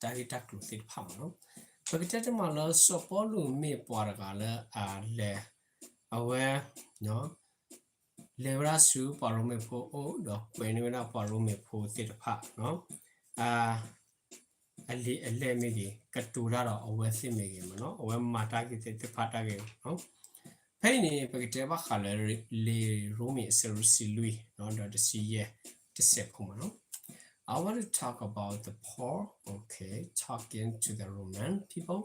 တၢ်ဂ့ၢ်တၢ်ကျိၤသ့ၣ်တဖၣ်မ့ၢ်နီၤ. ပကတဲတမံၤလၢစီၤပီလူးမ့ၢ်ပှၤတဂၤလၢအလဲၤ, အဝဲ လဲၤဝဲဒၣ်ဆူပှၤရိမ့ၤဖိအအိၣ် ဒီးကွဲးန့ၢ်ဝဲဒၣ်ပှၤရိမ့ၤဖိသ့ၣ်တဖၣ် အလံာ်အလဲၢ်မ့ၢ်ဂ့ၤ, ကတိၤတၢ်ဒီးအဝဲသ့ၣ်မ့ၢ်ဂ့ၤမ့ၢ်နီၤ, အဝဲမၤတၢ်ဂ့ၤသ့ၣ်တဖၣ်တၢ်ဂ့ၤမ့ၢ်နီၤ. ဖဲအံၤန့ၣ် ပကတဲဘၣ်ဃးလၢလံာ်ရိမ့ၤအဆၢဒိၣ်တဆံလွံၢ် ဒီးတဆံယဲၢ် တစဲးဖိမ့ၢ်နီၤ. I want to talk about the Paul, okay, talking to the Roman people.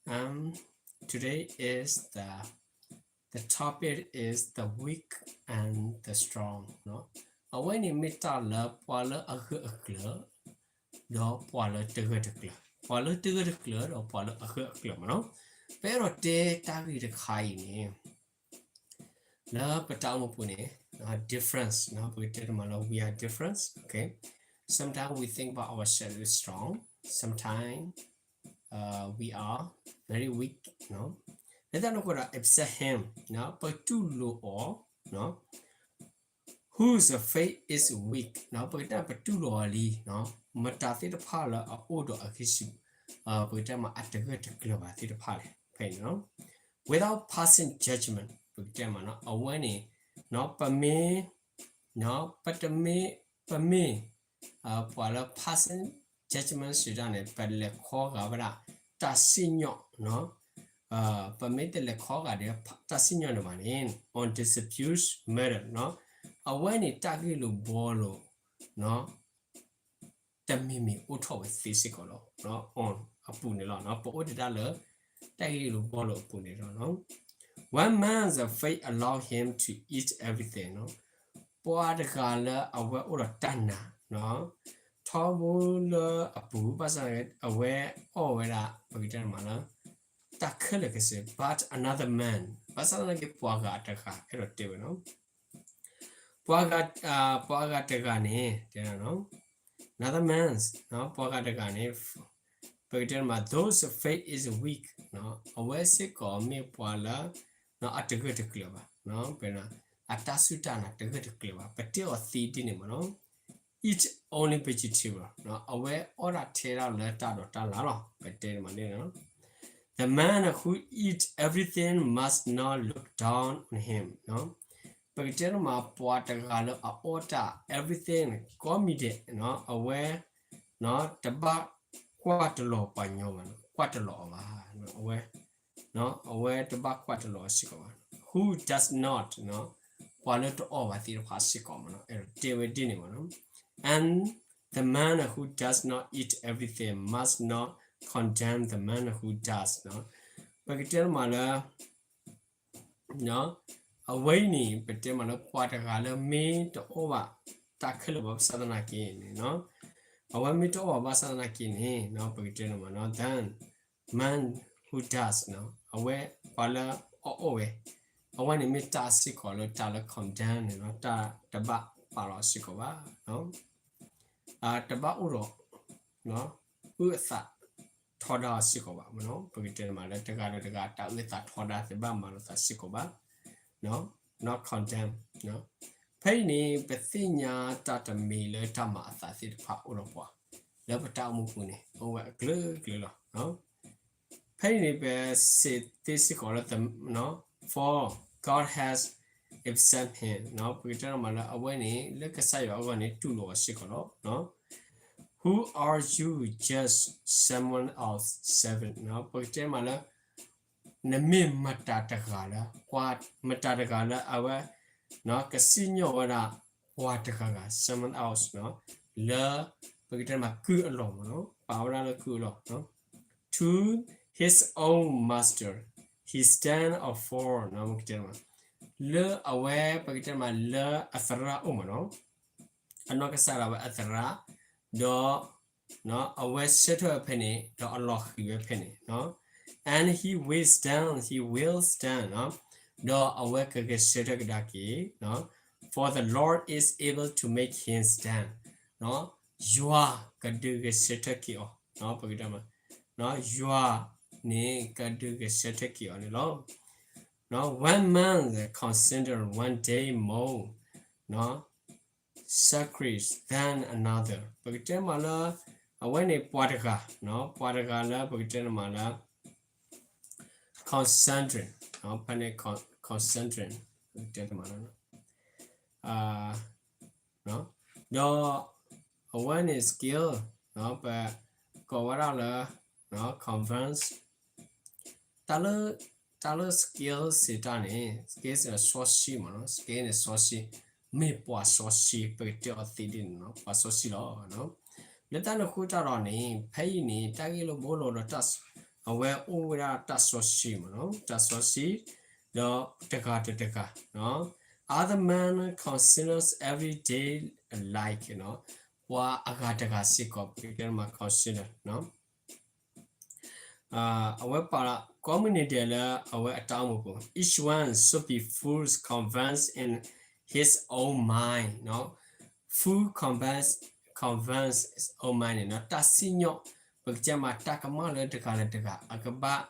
Um, today is the, the topic is the weak and the strong. အဝဲန့ၣ်မ့ၢ်တၢ်လၢပှၤလၢအဂၢၢ်အကျၢၤ ဒီးပှၤလၢတဂၢၢ်တကျၢၤ, ပှၤလၢတဂၢၢ်တကျၢၤ ဒီးပှၤလၢအဂၢၢ်အကျၢၤမ့ၢ်နီၤ. ပအဲၣ်ဒိးတဲတၢ်ဂ့ၢ်တခါအံၤန့ၣ် လၢပတၢ်အိၣ်မူပူၤန့ၣ် difference ပကတဲတမံၤလၢ we are different, okay. Sometimes we think about ourselves as strong, sometimes we are very weak. လၢတၢ်န့ၣ်အဃိဒီး accept him ပတူၢ်လိာ်အီၤ whose faith is weak ပကတဲပတူၢ်လိာ်အီၤလံ မတၤသ့ၣ်တဖၣ်လၢအအိၣ်ဒီးအဂံၢ်ဆူၣ် ပကတဲမ့ၢ်အတဂၢၢ်တကျၢၤဘၣ်သ့ၣ်တဖၣ်လဲၣ် ဖဲန့ၣ်နီၤ. Without passing judgment ပကတဲမ့ၢ်နီၤ အဝဲန့ၣ် ပမ့ၢ် ပတမ့ၢ် ပမ့ၢ် ပှၤလၢ passing judgment စံးဒၣ်န့ၣ် ပလဲၤခီဂာ်ဝဲဒၣ် တၢ်စံၣ်ညီၣ် ပမ့ၢ်တလဲၤခီဂာ်ဒီး တၢ်စံၣ်ညီၣ်န့ၣ်ဘၣ်န့ၣ် on disputes matter အဝဲန့ၣ်တၢ်ဂ့ၢ်လိာ်ဘှီလိာ် တမံၤမံၤအိၣ်ထီၣ်ဝဲသ့စ့ၢ်ကီးလီၤ. on အပူၤန့ၣ်လီၤ. ပအိၣ်ဒံးတၢ်လၢ တၢ်ဂ့ၢ်လိာ်ဘှီလိာ်အပူၤန့ၣ်လီၤ. One man's faith allow him to eat everything ပှၤတဂၤလၢအဝဲအိၣ်ဒီးတၢ်နာ် ထီဘိလၢအပူၤ ဘၣ်ဆၣ်အဝဲအီၣ်ဝဲဒၣ် ပကတဲမ့ၢ်လၢ တၢ်ခဲလၢာ်ခဲဆ့ but another man ဘၣ်ဆၣ်သနာ်က့ပှၤဂၤတဂၤ အဲၣ်ဒိးတဲဝဲနီၤ ပှၤဂၤ ပှၤဂၤတဂၤန့ၣ် တဲ another man ပှၤဂၤတဂၤန့ၣ် ပကတဲမ့ၢ် those faith is weak အဝဲစ့ၢ်ကီးမ့ၢ်ပှၤလၢ အတဂၢၢ်တကျၢၤဘၣ် အတၢ်စူၢ်တၢ်နာ်တဂၢၢ်တကျၢၤဘၣ် ပတဲအီၤသ့ဒ်န့ၣ်မ့ၢ်နီၤ eat only vegetable အဝဲအီၣ်ဒၣ်ထဲဒၣ်လၢတၢ်ဒိးတၢ်လၣ်လီၤ ပတဲမ့ၢ်န့ၣ် the man who eat everything must not look down on him ပကတဲမ့ၢ် ပှၤတဂၤလၢအအီၣ်တၢ် everything ကိးမံၤဒဲး အဝဲ တဘၣ်ကွၢ်တလီၤပှၤညီဘၣ် ကွၢ်တလီၤအီၤဘၣ် အဝဲ အဝဲတဘၣ်ကွၢ်တလီၤအီၤစ့ၢ်ကီးဘၣ် who does not ပှၤလၢတအီၣ်ဘၣ်သ့ၣ်တဖၣ်စ့ၢ်ကီးမ့ၢ်နီၤ အဲၣ်ဒိးတဲဝဲဒ်န့ၣ်မ့ၢ်နီၤ and the man who does not eat everything must not condemn the man who does ပကတဲမ့ၢ်လၢ အဝဲအံၤန့ၣ် ပတဲမ့ၢ်လၢ ပှၤတဂၤလၢမ့ၢ်တအီၣ်ဘၣ်တၢ်ခဲလၢာ်ဘၣ်ဆၣ်သနာ်က့န့ၣ် အဝဲမ့ၢ်တအီၣ်ဘၣ်ဘၣ်ဆၣ်သနာ်က့န့ၣ် ပကတဲမ့ၢ်နီၤ then man who does အဝဲပှၤလၢအအီၣ်ဝဲ အဝဲန့ၣ်မ့ၢ်တၢ်စ့ၢ်ကီးလၢတၢ်လၢ condemn န့ၣ် တၢ်တဘၣ်ပာ်လီၤစ့ၢ်ကီးဘၣ် တဘၣ်အိၣ်ဒီး အုၣ်အသးထီဒါစ့ၢ်ကီးဘၣ် ပကတဲမ့ၢ်လၢတဂၤဒီးတဂၤ တၢ်အုၣ်အသးထီဒါတဘၣ်မၤလိာ်သးစ့ၢ်ကီးဘၣ် not condemn ဖဲအံၤန့ၣ် ပသ့ၣ်ညါတၢ်တမံၤလၢတၢ်မၤအသးသ့ၣ်တဖၣ်အိၣ်ဒီးပှၤ လၢပတၢ်အိၣ်မူပူၤန့ၣ် အိၣ်ဝဲအကလုာ်ကလုာ်လီၤ. ဖဲအံၤန့ၣ် ပစံးသ့စ့ၢ်ကီးလၢ for God has exempted him ပကတဲမ့ၢ်လၢအဝဲန့ၣ် လၢကစၢ်ယွၤအဂီၢ်န့ၣ် တူၢ်လိာ်အီၤစ့ၢ်ကီးလီၤ. Who are you, judge someone else's servant ပကတဲမ့ၢ်လၢ နမ့ၢ်မတၤတဂၤလၢ ပှၤမတၤတဂၤလၢအဝဲ ကစံၣ်ညီၣ်ဝဲဒၣ်ပှၤတဂၤဂၤ someone else လၢ ပကတဲမ့ၢ်ကုၢ်အလီၢ်မ့ၢ်နီၤ ပာ်ဝဲဒၣ်လၢကုၢ်အလီၢ် to his own master he stand or fall ပကတဲမ့ၢ် လၢအဝဲ ပကတဲမ့ၢ်လၢအသရၣ်အိၣ်မ့ၢ်နီၤ အနီၢ်ကစၢ်ဒၣ်ဝဲအသရၣ် ဒီး အဝဲဆၢထၢၣ်ဝဲဖဲန့ၣ် ဒီးအလီၤဃံၤဝဲဖဲန့ၣ် and he will stand, he will stand ဒီးအဝဲကဂဲၤဆၢထၢၣ်ကဒါက့ၤ for the Lord is able to make him stand ယွၤကဒုးဂဲၤဆၢထၢၣ်က့ၤအီၤ ပကတဲမ့ၢ် ယွၤန့ၣ်ကဒုးဂဲၤဆၢထၢၣ်က့ၤအီၤန့ၣ်လီၤ. One man consider one day more sacred than another ပကတဲမ့ၢ်လၢ အဝဲန့ၣ်ပှၤတဂၤ, ပှၤတဂၤလၢပကတဲတမးလၢ concentrate, ဖဲန့ၣ် concentrate ပကတဲတမးလၢ ဒီးအဝဲန့ၣ် skill, ပကိးဝဲဒၣ်လၢ convince, တၢ်လၢ တၢ်လၢ skill စံးတၢ်န့ၣ် skill စံးဒီးစီဆှံမ့ၢ်နီၤ, skill န့ၣ်စီဆှံ, မ့ၢ်ပှၤစီဆှံ ပကတဲအီၤသ့ဒ်န့ၣ်နီၤ, ပှၤစီဆှံလီၤ. လၢတၢ်န့ၣ်အဃိတၢ်ဒီးန့ၣ် ဖဲအံၤန့ၣ် တၢ်ဂ့ၢ်လိာ်ဘှီလိာ်ဒီး အဝဲအိၣ်ဝဲဒၣ်တၢ်စီဆှံမ့ၢ်နီၤ, တၢ်စီဆှံ, ဒီးတဂၤတဂၤ, other men considers every day alike, ပှၤအဂၤတဂၤစ့ၢ်ကီး ပကတဲတမး consider အဝဲပာ်ကိးမုၢ်နံၤဒဲးလၢအဝဲအတၢ်အိၣ်မူပူၤ, each one should be fully convinced in his own mind, fully convinced, convinced his own mind န့ၣ်နီၤ, တၢ်စံၣ်ညီၣ် ပကတဲမးတၢ်ကမၣ်လၢတဂၤလၢတဂၤ အကဘၣ်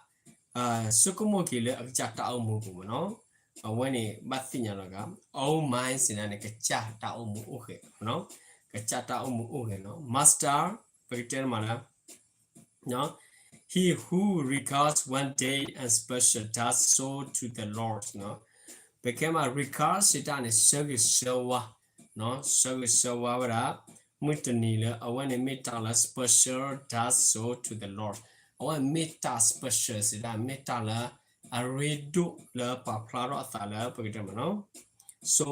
ဆိကမိၣ်က့ၤလၢအကစၢ်တၢ်အိၣ်မူပူၤမ့ၢ်နီၤ, အဝဲန့ၣ်ဘၣ်သ့ၣ်ညါလီၤဂာ်, own mind စံးဒ်န့ၣ် ကစၢ်တၢ်အိၣ်မူအိၣ်ဂဲၤ, ကစၢ်တၢ်အိၣ်မူအိၣ်ဂဲၤနီၤ, master ပကတဲမးလၢ He who regards one day as special does so to the Lord, ပကတဲမး regard စံးတၢ်န့ၣ် ဆၢဂ့ၤဆၢဝါ, ဆၢဂ့ၤဆၢဝါဝဲဒၣ် မုၢ်တနံၤလၢအဝဲန့ၣ်မ့ၢ်တၢ်လၢ special does so to the Lord, အဝဲမ့ၢ်တၢ် special စံးတၢ် မ့ၢ်တၢ်လၢအရ့ဒိၣ်လၢပာ်ဖျါထီၣ်အသးလၢပကတဲမးနီၤ, so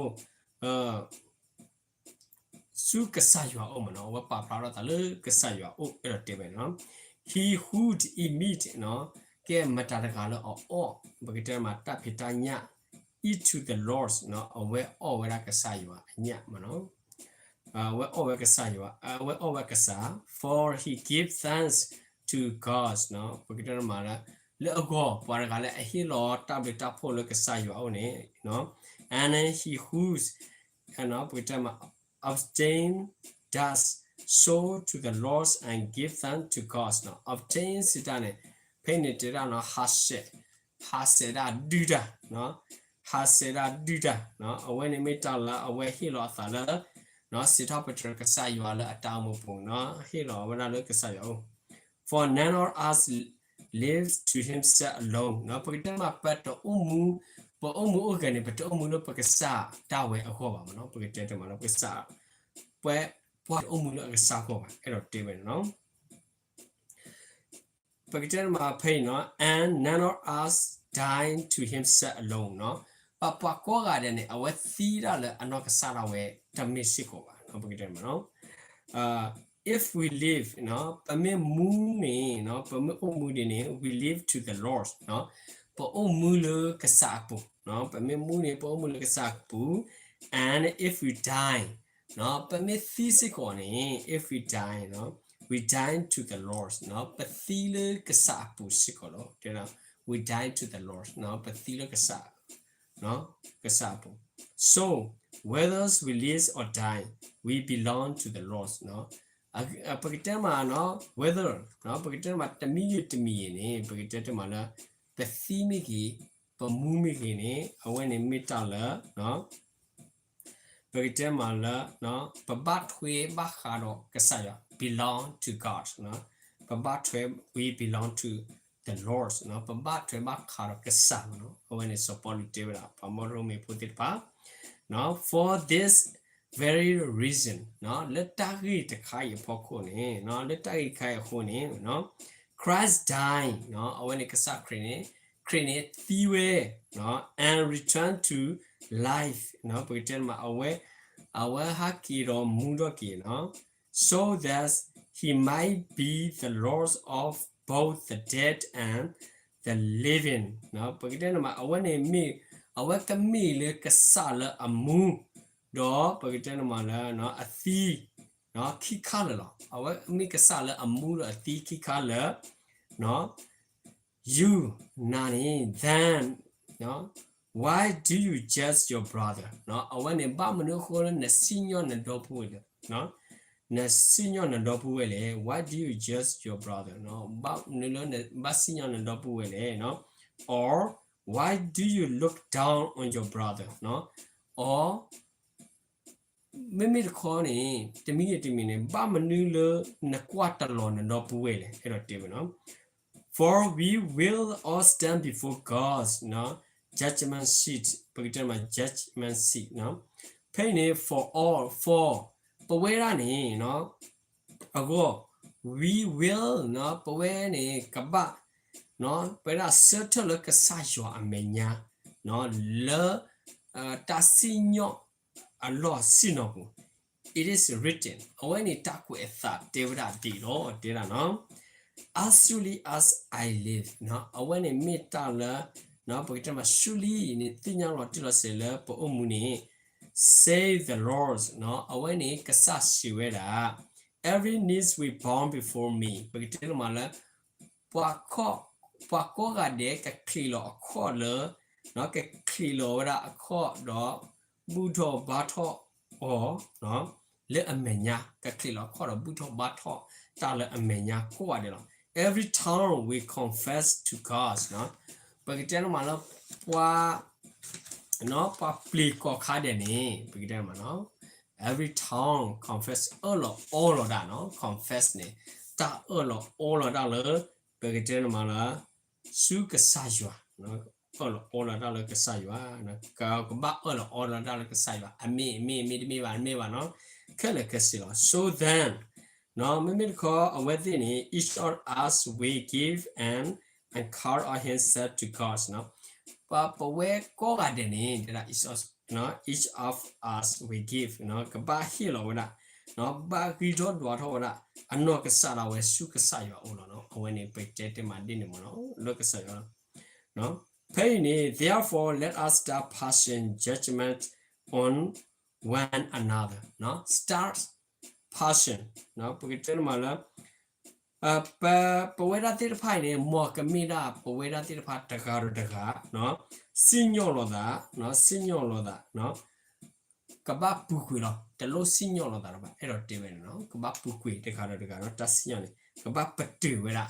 ဆူကစၢ်ယွၤအအိၣ်မ့ၢ်နီၤ, အဝဲပာ်ဖျါထီၣ်သးလၢကစၢ်ယွၤအအိၣ် အဲၣ်ဒိးတဲဝဲနီၤ, he who eats meat ကဲမတၤတဂၤလၢအအီၣ် ပကတဲမးတၢ်ဖံးတၢ်ညၣ် eat to the Lord အဝဲအီၣ်ဝဲဒၣ်ကစၢ်ယွၤအညၣ်မ့ၢ်နီၤ, အဝဲအီၣ်ဝဲကစၢ်ယွၤ အဝဲအီၣ်ဝဲကစၢ် for he gives thanks to God ပကတဲမးလၢ လၢအဂီၢ် ပှၤတဂၤလၢအဟ့ၣ်လီၤတၢ်ဘျုးတၢ်ဖှိၣ်လၢကစၢ်ယွၤအအိၣ်န့ၣ်, and he who and ပကတဲမး abstain does so to the Lord and give thanks to God နီၤ, abstain စံးတၢ်န့ၣ် ဖဲန့ၣ်တဲဒၣ်နီၤ ဟးဆှဲး, ဟးဆှဲးဒၣ်ဒုၣ်တၢ်, ဟးဆှဲးဒၣ်ဒုၣ်တၢ်, အဝဲန့ၣ်မ့ၢ်တၢ်လၢအဝဲဟ့ၣ်လီၤအသးလၢ စံးထီၣ်ပတြၢၤကစၢ်ယွၤလၢအတၢ်အိၣ်မူပူၤနီၤ, ဟ့ၣ်လီၤဝဲဒၣ်လၢကစၢ်ယွၤအအိၣ် For none of us lives to himself alone နီၤ, ပကတဲမး ပတအိၣ်မူ, ပအိၣ်မူအိၣ်ဂဲၤန့ၣ် ပတအိၣ်မူလၢပကစၢ်ဒၣ်ဝဲအဂီၢ်ဘၣ်မ့ၢ်နီၤ, ပကတဲတမးလၢပကစၢ်, ပှၤ, ပှၤတအိၣ်မူလၢအကစၢ်အဂီၢ်ဘၣ် အဲၣ်ဒိးတဲဝဲန့ၣ်နီၤ. ပကတဲတမးဖဲအံၤနီၤ and none of us dying to himself alone နီၤ, ပပှၤကိးဂၤဒဲးန့ၣ် အဝဲသံဒၣ်လၢအနီၢ်ကစၢ်ဒၣ်ဝဲတမ့ၢ်စ့ၢ်ကီးဘၣ်နီၤ, ပကတဲတမးနီၤ if we live နီၤ, ပမ့ၢ်မူန့ၣ်နီၤ, ပမ့ၢ်အိၣ်မူဒ်န့ၣ် we live to the Lord နီၤ, ပအိၣ်မူလၢကစၢ်အပူၤနီၤ, ပမ့ၢ်မူန့ၣ် ပအိၣ်မူလၢကစၢ်အပူၤ and if we die နီၤ, ပမ့ၢ်သံစ့ၢ်ကီးန့ၣ် if we die နီၤ, we die to the Lord နီၤ, ပသံလၢကစၢ်အပူၤစ့ၢ်ကီးလီၤ, တဲဒၣ် we die to the Lord နီၤ, ပသံလၢကစၢ် ကစၢ်အပူၤ so whether we live or die, we belong to the Lord နီၤ, ပကတဲမးနီၤ whether နီၤ, ပကတဲမးတမံၤဂ့ၤတမံၤဂ့ၤန့ၣ် ပကတဲတမးလၢ ပသံမ့ၢ်ဂ့ၤ, ပမူမ့ၢ်ဂ့ၤန့ၣ် အဝဲန့ၣ်မ့ၢ်တၢ်လၢ ပကတဲမးလၢ ပဘၣ်ထွဲဘၣ်ဃးဒီးကစၢ်ယွၤ belong to God နီၤ, ပဘၣ်ထွဲ we belong to the Lord နီၤ, ပဘၣ်ထွဲဘၣ်ဃးဒီးကစၢ်မ့ၢ်နီၤ, အဝဲန့ၣ်စီၤပီလူးတဲဝဲဒၣ် ပှၤမီၢ်ရိမ့ၤဖိသ့ၣ်တဖၣ် for this very reason နီၤ, လၢတၢ်ဂ့ၢ်တခါအံၤအဖီခိၣ်န့ၣ် လၢတၢ်ဂ့ၢ်တခါအံၤအဃိန့ၣ် Christ died နီၤ, အဝဲန့ၣ်ကစၢ်ခရံာ်န့ၣ် ခရံာ်န့ၣ်သံဝဲ and return to life နီၤ, ပကတဲမး အဝဲ အဝဲဟဲက့ၤဒီးမူထီၣ်က့ၤနီၤ, so that he might be the Lord of both the dead and the living နီၤ, ပကတဲမး အဝဲန့ၣ်မ့ၢ် အဝဲကမ့ၢ်လၢကစၢ်လၢအမူ ဒီးပကတဲမးလၢအသံ ခံခါလၢာ်လီၤ. အဝဲမ့ၢ်ကစၢ်လၢအမူဒီးအသံခံခါလၢာ်, you နၤန့ၣ် then why do you judge your brother နီၤ, အဝဲန့ၣ် ဘၣ်မနုၤအဃိလၢနစံၣ်ညီၣ်နဒီပုၢ်ဝဲၢ်လဲၣ်, နစံၣ်ညီၣ်နဒီပုၢ်ဝဲၢ်လဲၣ်, why do you judge your brother နီၤ, ဘၣ်မနုၤလၢနဘၣ်စံၣ်ညီၣ်နဒီပုၢ်ဝဲၢ်လဲၣ်နီၤ, or why do you look down on your brother နီၤ, or မ့မ့ၢ်တခီန့ၣ် တမံၤဂ့ၤတမံၤန့ၣ် ဘၣ်မနုၤလၢနကွၢ်တလီၤနဒီပုၢ်ဝဲၢ်လဲၣ် အဲၣ်ဒိးတဲဝဲနီၤ. For we will all stand before God's နီၤ judgment seat ပကတဲမး judgment seat နီၤ. ဖဲအံၤန့ၣ် for all, for ပဝဲဒၣ်န့ၣ်နီၤ အဂီၢ် we will နီၤ ပဝဲန့ၣ် ကဘၣ် ပဝဲဒၣ်ဆၢထၢၣ်လၢကစၢ်ယွၤအမဲာ်ညါ လၢ တၢ်စံၣ်ညီၣ်အလီၢ်ဆ့ၣ်နီၤပူၤ it is written အဝဲန့ၣ်တၢ်ကွဲးအသးတဲဝဲဒၣ်ဒ်အံၤလီၤ တဲဒၣ်နီၤ As surely as I live နီၤ အဝဲန့ၣ်မ့ၢ်တၢ်လၢ ပကတဲမး surely န့ၣ် သ့ၣ်ညါလီၤတံၢ်လီၤဆဲးလၢပအိၣ်မူန့ၣ် says the Lord နီၤ အဝဲန့ၣ်ကစၢ်စံးဝဲဒၣ် Every knee will bow before me ပကတဲမးလၢ ပှၤကိးဂၤဒဲးကချံးလီၤအခီၣ်လၢ ကချံးလီၤဝဲဒၣ်အခီၣ်ဒီး ဘူၣ်ထီၣ်ဘါထီၣ်အီၤ လၢအမဲာ်ညါ ကချံးလီၤအခီၣ်ဒီးဘူၣ်ထီၣ်ဘါထီၣ်တၢ်လၢအမဲာ်ညါကိးဂၤဒဲးလီၤ Every tongue will confess to God နီၤ ပကတဲမးလၢ ပှၤ ပှၤပျံၤကိးခါဒဲးန့ၣ် ပကတဲမးနီၤ every tongue confess အၢၣ်လီၤအီလီၤဒၣ်နီၤ confess န့ၣ် တၢ်အၢၣ်လီၤအီလီၤဒၣ်လၢ ပကတဲမးလၢ ဆူကစၢ်ယွၤ အၢၣ်လီၤအီလီၤဒၣ်လၢကစၢ်ယွၤ ကဘၣ်အၢၣ်လီၤအီလီၤဒၣ်လၢကစၢ်ယွၤ အမ့ၢ်မ့ၢ် မ့ၢ်တမ့ၢ်ဘၣ် တမ့ၢ်ဘၣ်နီၤ ခဲလၢာ်ခဲဆ့လီၤ so then နီၤ မ့မ့ၢ်တခီ အဝဲသ့ၣ်န့ၣ် each of us will give an account of himself to God နီၤ ပဝဲကိးဂၤဒဲးန့ၣ် each of us will give ကဘၣ်ဟ့ၣ်လီၤဝဲဒၣ် ဘၣ်ဂံၢ်ထီၣ်ဒွးထီၣ်ဝဲဒၣ် အနီၢ်ကစၢ်ဒၣ်ဝဲဆူကစၢ်ယွၤအအိၣ်လီၤနီၤ အဝဲန့ၣ် ပတဲတ့ၢ်မးဒ်န့ၣ်မးနီၤ လၢကစၢ်ယွၤ ဖဲအံၤန့ၣ် therefore let us stop passing judgment on one another နီၤ start passing ပကတဲတ့ၢ်မးလၢ ပဝဲဒၣ်သ့ၣ်တဖၣ်အံၤန့ၣ် မ်ကမ့ၢ်ဒၣ်ပဝဲဒၣ်သ့ၣ်တဖၣ်တဂၤဒီးတဂၤ စံၣ်ညီၣ်လိာ်သး စံၣ်ညီၣ်လိာ်သး ကဘၣ်ပူၤကွံာ်လီၤ တလိၣ်စံၣ်ညီၣ်လိာ်သးလၢၤဘၣ် အဲၣ်ဒိးတဲဝဲန့ၣ်နီၤ ကဘၣ်ပူၤကွံာ်တဂၤဒီးတဂၤနီၤ တၢ်စံၣ်ညီၣ်န့ၣ် ကဘၣ်ပတုာ်ဝဲဒၣ်